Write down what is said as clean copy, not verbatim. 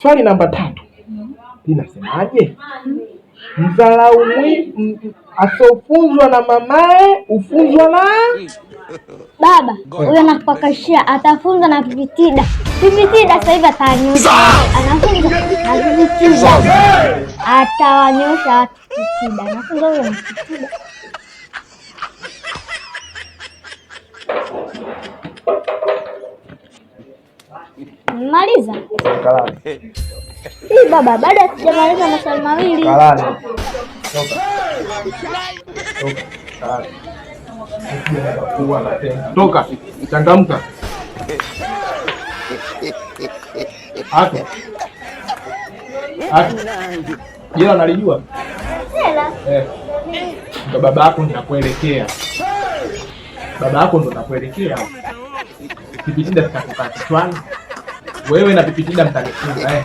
Swali namba 3 linasemaje? Mdharau asofunzwa na mamae ufunzwa na baba. Huyo anakupakashia atafunza na pipitida. Pipitida sasa hivi atanyosha, anafunza na pipitida, atawanyosha watu pipitida, anafunza huyo na pipitida. Maliza hii baba, bado sijamaliza maswali mawili. Toka, changamka. Hapo. Hapo. Jela nalijua? Jela. Eh. Ndo baba yako ninakuelekea. Baba yako ndo nakuelekea. Pipitida sitakukaa kichwani. Wewe na Pipitida mtanifunga eh.